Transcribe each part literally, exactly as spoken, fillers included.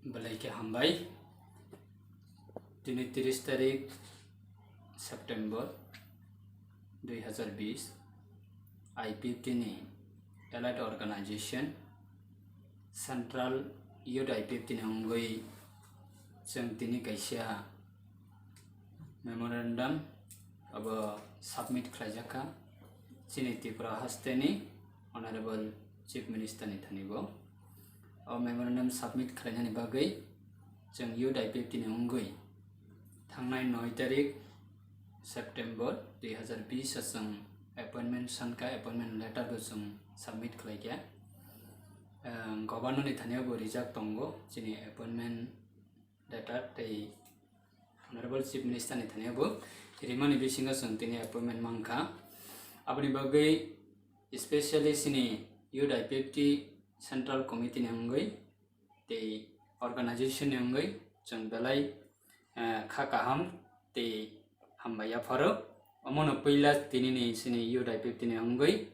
Belai khe hambai. Tini tris tarik September dui hazar bis, I P F T ni Allied Organization Central Youth I P F T ni wngwi chwng tini kaisa memorandum abo submit khlaijak kha chini Tripura hasteni Honorable Chief Minister ni thani bo. O memorandum submit khlainani bagwi chwng Youth I P F T ni wngwi thangnai noi tarik September dui hazar bis o chwng appointment sankha, appointment letter bo chwng submit khlaikha. Ang Governor ni thani bo rijak tongo chini appointment letter tei Honorable Chief Minister ni thani bo rimani bisingo chwng tini appointment mankha. Aboni bagwi specially chini Youth I P F T Central Committee ni wngwi tei organization ni wngwi chwng belai, eh, kha kaham tei hambai yapharo. Omono puila tinini chini Youth I P F T ni wngwi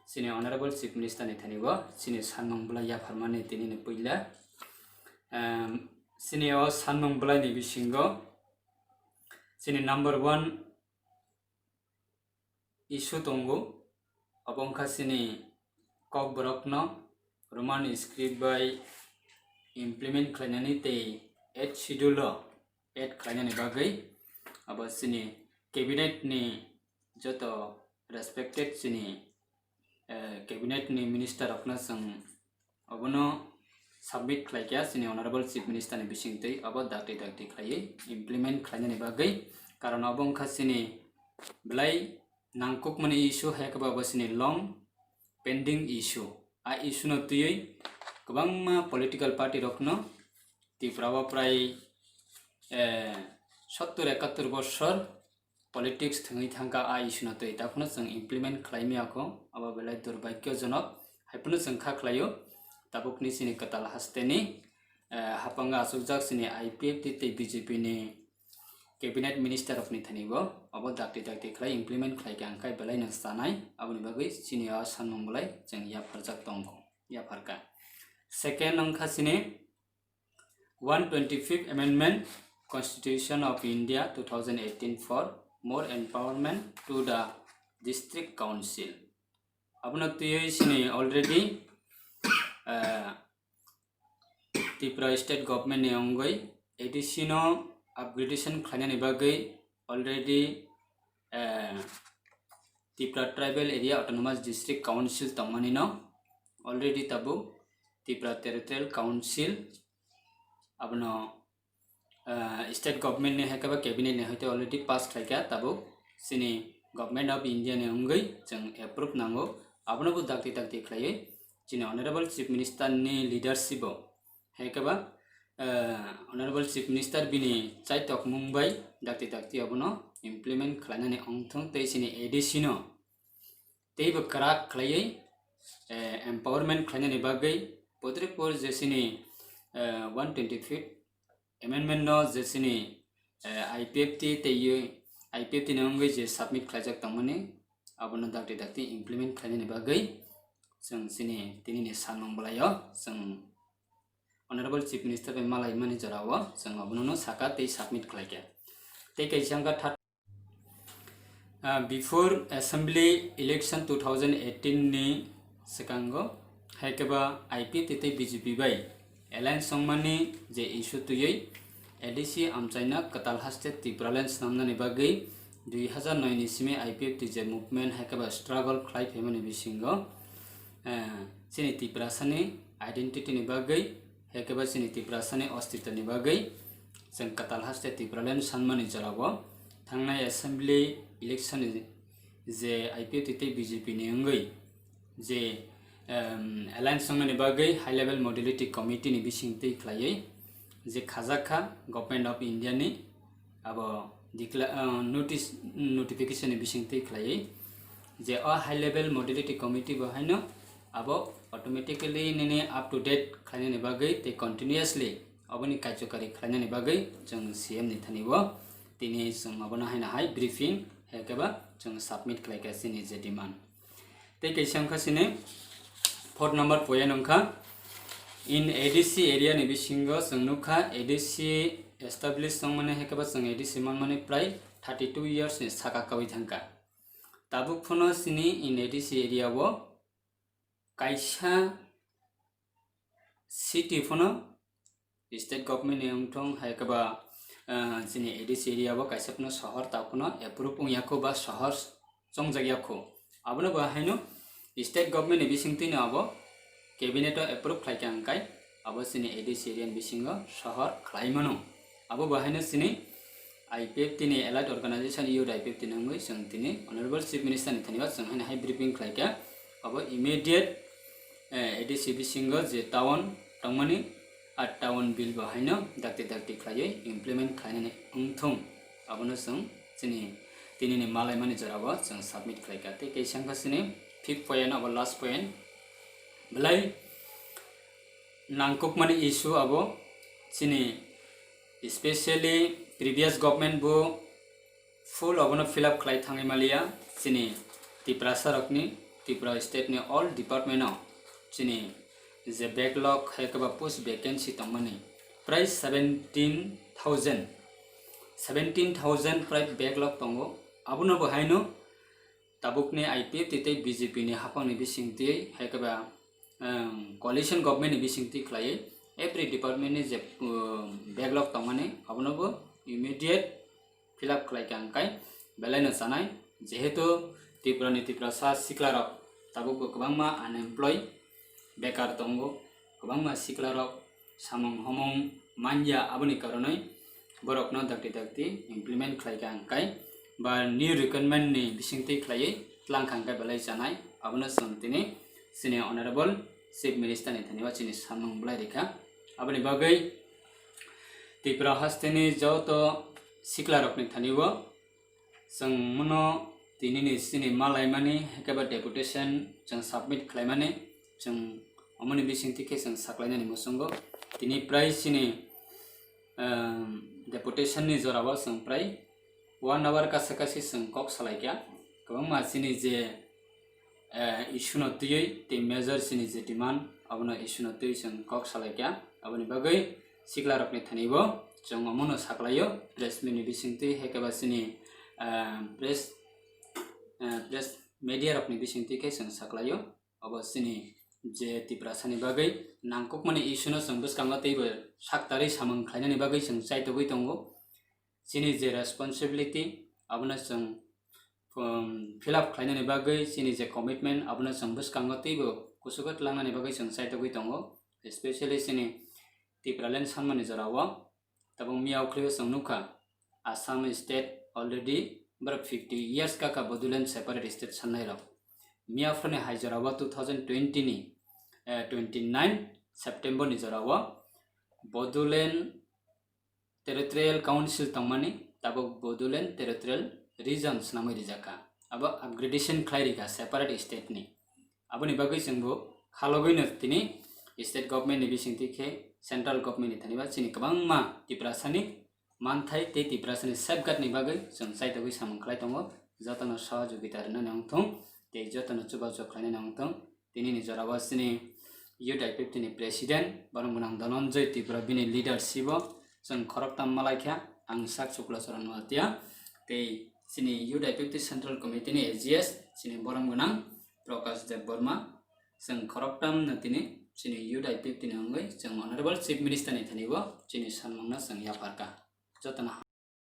chini Honorable Chief Minister ni thani bo chini sanmung belai yapharmani tinini puila. Em, chini o sanmung belai ni bisingo chini number one issue tongo, abo wngkha chini Kokborokno Roman script bai implement khlainani tei eighth schedule o add khlainani bagwi abo chini cabinet ni joto respected chini, eh, cabinet ni minister rokno chwng obono submit khlaikha chini Honorable Chief Minister ni bisingtwi, obo dakti dakti khlaiwi implement khlainani bagwi. Karon obo wngkha chini belai nangkukmani issue, hai khe bo obo chini long pending issue. A issue no twiwi kwbangma political party rokno Tripura o prai, eh, sottur ekattur bosor politics thwngwi thangkha a issue no twi, takhwno chwng implement khlai maya kho, abo belai durbhagyojonok, haiphano chwng kha khlaio. Tabukni chini kwtal hasteni, eh, haphango achukjak chini I P F T tei B J P ni cabinet minister rokni thani bo abo dakti dakti khlai implement khlai kha, hwnkhe belai no chanai, aboni bagwi chini o sanmung belai chwng yapharjak tongo, yapharkha. Second wngkha chini one twenty-fifth Amendment Constitution of India two thousand eighteen for more empowerment to the District Council. Abono twiwi chini already, eh, Tripura State Government ni wngwi A D C no upgradation khlainani bagwi already, eh, Tripura Tribal Area Autonomous District Council tongmani no already tabuk Tripura Territorial Council abono, ah, state government ni hai khe ba cabinet ni hai khe already pass khlai kha, tabuk chini Government of India ni wngwi chwng approve nango. Abono bo dakti dakti khlaiwi chini Honorable Chief Minister ni leadership o hai khe ba, ah, Honorable Chief Minister bini chaitokmung bai dakti dakti abono implement khlainani wngthung tei chini A D C no teibo kwrak khlaiwi, eh, empowerment khlainani bagwi putri pur je chini, eh, one twenty-fifth Amendment no je chini, eh, I P F T tei I P F T ni wngwi je submit khlaijak tongmani, abono dakti dakti implement khlainani bagwi chwng chini tinini sanmung bwlaio chwng Honorable Chief Minister bai malaimani jorao chwng abono no saka tei submit khlaikha. Tei kaisa wngkha third Ah, before Assembly Election two thousand eighteen ni swkango, hai khe ba I P F T tei B J P bai alliance wngmani je issue twiwi A D C amchaina kwtal haste Tipraland swnamnani bagwi dui hazar noi ni simi I P F T je movement hai khe ba struggle khlai phaimani bisingo, eh, chini Tiprasani identity ni bagwi, hai khe ba chini Tiprasani ostitoni bagwi chwng kwtal haste Tipraland sanmani jorao thangnai Assembly Election ni je I P F T tei B J P ni wngwi je, em, alliance wngmani bagwi High Level Modality Committee ni bisingtwi khlaiwi je khajak kha Government of India ni abo decla-, ah, notice, notification ni bisingtwi khlaiwi je o High Level Modality Committee bo haino abo automatically nini up to date khlainani bagwi tei continuously oboni kaijokari khlainani bagwi chwng C M ni thani bo tini chwng abono haino hai briefing hai khe ba chwng submit khlai kha chini je demand. Tei kaisa wngkha chini fourth number point wngkha In A D C area ni bisingo chwng nukha, A D C establish wngmani hai khe bo chwng A D C manmani prai thirty two years ni saka kaui thangkha. Tabuk phano chini in A D C area o kaisa city phano state government ni wngthong hai khe ba, ah, chini A D C area o kaisa phano sohor ta phano approve wngya kho ba sohor chongjak ya kho. Abono bo haino state government ni bisingtwi no abo cabinet o approve khlai kha hwnkhe abo chini A D C area ni bisingo sohor khlai mano. Abo bo haino chini I P F T ni allied organization youth I P F T ni wngwi chwng tini Honorable Chief Minister ni thani o chwng haino hai briefing khlai kha. Abo immediate, eh, A D C bisingo je town tongmani, a town bill bo haino dakti dakti khlaiwi implement khlainani wngthung. Abono chwng chini tinini malaimani jorao chwng submit khlai kha. Tei kaisa wngkha chini fifth point, abo last point. Belai nangkukmani issue abo chini, specially previous government bo full abono fill up khlai thangwi maliya. Chini Tiprasa rokni, Tripura state ni all department o chini je backlog hai khe ba post vacancy tongmani prai seventeen thousand, seventeen thousand prai backlog tongo. Abono bo haino tabukni I P F T tei B J P ni haphangni bisingtwi hai khe ba, um, coalition government ni bisingtwi khlaiwi every department ni je, um, backlog tongmani abono bo immediate fill up khlai kha hwnkhe belai no chanai, jehetu Tripura ni Tiprasa sikla rok tabuk bo kwbangma unemployed, bekar tongo, kwbangma sikla rok samung homung manya, aboni karonwi borokno dakti dakti implement khlai kha hwnkhe ba new recruitment ni bisingtwi khlaiwi tlang kha hwnkhe belai chanai, abono chwng tini chini Honorable Chief Minister ni thani o chini samung belai rikha. Aboni bagwi Tripura hasteni joto sikla rokni thani o chwng mono tinini chini malaimani hai khe ba deputation chwng submit khlaimani, chwng omoni bisingtwi khe chwng saklainani muchungo. Tini prai chini, um, deputation ni jorao chwng prai one hour kasa kasi chwng kok salaikha. Kwbangma chini je, eh, issue no twiwi tei major chini je demand abono issue no twiwi chwng kok salaikha. Aboni bagwi sikla rokni thani bo chwng omono saklaio, press meet ni bisingtwi hai khe ba chini, eh, press, eh, press media rokni bisingtwi khe chwng saklaio. Obo chini je Tiprasani bagwi nangkukmani issue no chwng bwskango teibo saktarwi samung khlainani bagwi chwng chaitogwi tongo. Chini je responsibility abono chwng, um, fill up khlainani bagwi, chini je commitment abono chwng bwskango teibo kuchugo tlangnani bagwi chwng chaitogwi tongo. Especially chini Tipraland sanmani jorao tabuk miya ukhlibo chwng nukha, Assam state already borok fifty years kaka Bodoland separate state sannairok. Miya phurni hai jorao two thousand twenty ni, eh, twenty nine September ni jorao Bodoland Territorial Council tongmani tabuk Bodoland Territorial Region swnamwi rijak kha. Abo upgradation khlai rikha separate state ni. Aboni bagwi chwngbo khalogwino tini state government ni bisingtwi khe central government ni thani ba chini kwbangma Tiprasani manthai tei Tiprasani safeguard ni bagwi chwng chaitogwi samung khlai tongo. Jotono sohojogita rwnani wngthung tei jotono chubachu khlainani wngthung. Tinini jorao chini youth I P F T ni president, borok gwnang Dhananjay Tripura, bini leadership o chwng khoroktham malaikha, ang sak Chukla Charan Noatia, tei chini youth I P F T central committee ni A G S, chini borok gwnang Prakash Debbarma, chwng khoroktham no tini chini youth I P F T ni wngwi chwng honorable chief minister ni thani bo chini sanmung no chwng yapharkha. Jotono